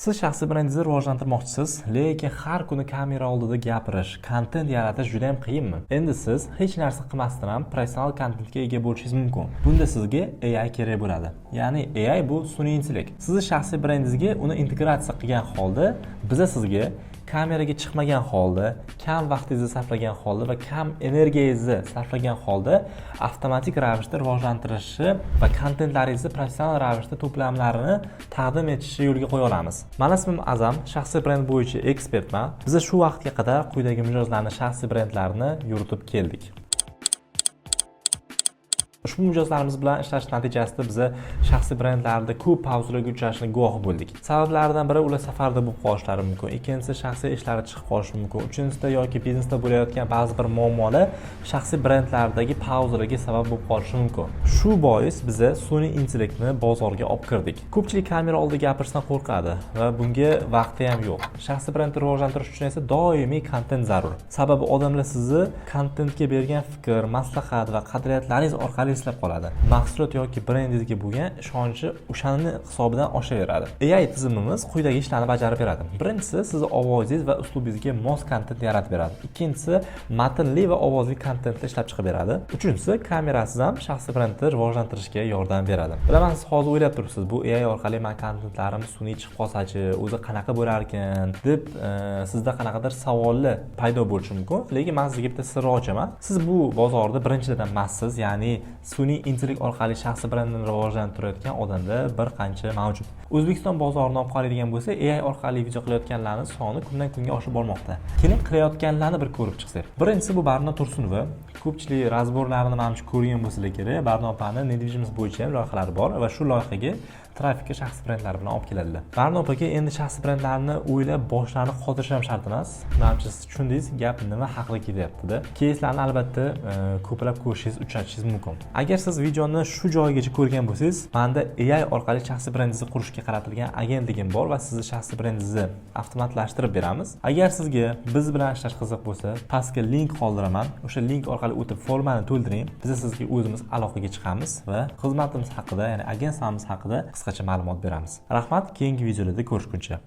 Siz shaxsiy brendingizni rivojlantirmoqchisiz, lekin har kuni kamera oldida gapirish, kontent yaratish juda ham qiyinmi? Endi siz hech narsa qilmasdan ham professional kontentga ega bo'lishingiz mumkin. Bunda sizga AI kerak bo'ladi. Ya'ni AI bu sun'iy intellekt. Sizni shaxsiy brendingizga uni integratsiya qilgan holda biza sizga kameraga chiqmagan holda, kam vaqtingizni sarflagan holda va kam energiyangizni sarflagan holda avtomatik ravishda rivojlantirishni va kontentlaringizni professional ravishda to'plamlarini taqdim etishni yo'lga qo'ya olamiz. Mani ismim Azam, shaxsiy brend bo'yicha ekspertman. Biz shu vaqtga qadar quyidagi mijozlarni shaxsiy brendlarini yuritib keldik. Ushbu mijozlarimiz bilan ishlash natijasida biza shaxsiy brendlarda ko'p pauzalarga uchrashini guvohi bo'ldik. Sabablaridan biri, ular safarda bo'lib qolishlari mumkin, ikkinchisi, shaxsiy ishlari chiqib qolishi mumkin, uchinchisida yoki biznesda bo'layotgan ba'zi bir muammolar shaxsiy brendlardagi pauzalarga sabab bo'lib qolishi mumkin. Shu bois biza sun'iy intellektni bozorga olib kirdik. Ko'pchilik kamera oldida gapirishdan qo'rqadi va bunga vaqti ham yo'q. Shaxsiy brendni rivojlantirish uchun esa doimiy kontent zarur. Sababi odamlar sizni kontentga bergan fikr, maslahat va qadriyatlaringiz orqali eslab qoladi. Mahsulot yoki brendingizga bo'lgan ishonchi o'shani hisobidan oshaveradi. AI tizimimiz quyidagi ishlarni bajarib beradi. Birinchisi, sizni ovozingiz va uslubingizga mos kontent yaratib beradi. Ikkinchisi, matnli va ovozli kontentni ishlab chiqib beradi. Uchinchisi, kamerasiz ham shaxsiy brendni rivojlantirishga yordam beradi. Bilaman, siz hozir o'ylab turibsiz, bu AI orqali man kontentlarim sun'iy chiqib qolsachi, o'zi qanaqa bo'larkan deb sizda qanaqadir savollar paydo bo'lishi mumkin. Lekin man sizga bitta sirni ochaman. Siz bu bozorda birinchilardan emassiz, ya'ni sun'iy intellekt orqali shaxsiy brendini rivojlantirayotgan odamlar bir qancha mavjud. O'zbekiston bozorini olib qaraydigan bo'lsak, AI orqali video qilayotganlarni soni kundan kunga oshib bormoqda. Keling, qilayotganlarni bir ko'rib chiqsak. Birinchisi bu Barno Tursunova. Ko'pchilik разбор larini manimcha ko'rgan bo'lsalar kerak. Barno opani недвижимость bo'yicha ham loyihalari bor va shu loyihaga trafikka shaxsiy brendlar bilan olib keladilar. Barno opaga endi shaxsiy brendlarni o'ylab boshlarini qotirish ham shart emas. Manimcha, siz tushundingiz, gap nima haqida ketyapti-da. Keyslarni albatta ko'plab ko'rishingiz, uchratishingiz mumkin. Agar siz videoni shu joyigacha ko'rgan bo'lsangiz, menda AI orqali shaxsiy brendingizni qurishga qaratilgan agentligim bor va sizni shaxsiy brendingizni avtomatlashtirib beramiz. Agar sizga biz bilan ishlash qiziq bo'lsa, pastga link qoldiraman. O'sha link orqali o'tib formani to'ldiring. Biz sizga o'zimiz aloqaga chiqamiz va xizmatimiz haqida, ya'ni agentsiyamiz haqida qisqacha ma'lumot beramiz. Rahmat, keyingi videolarda ko'rishguncha.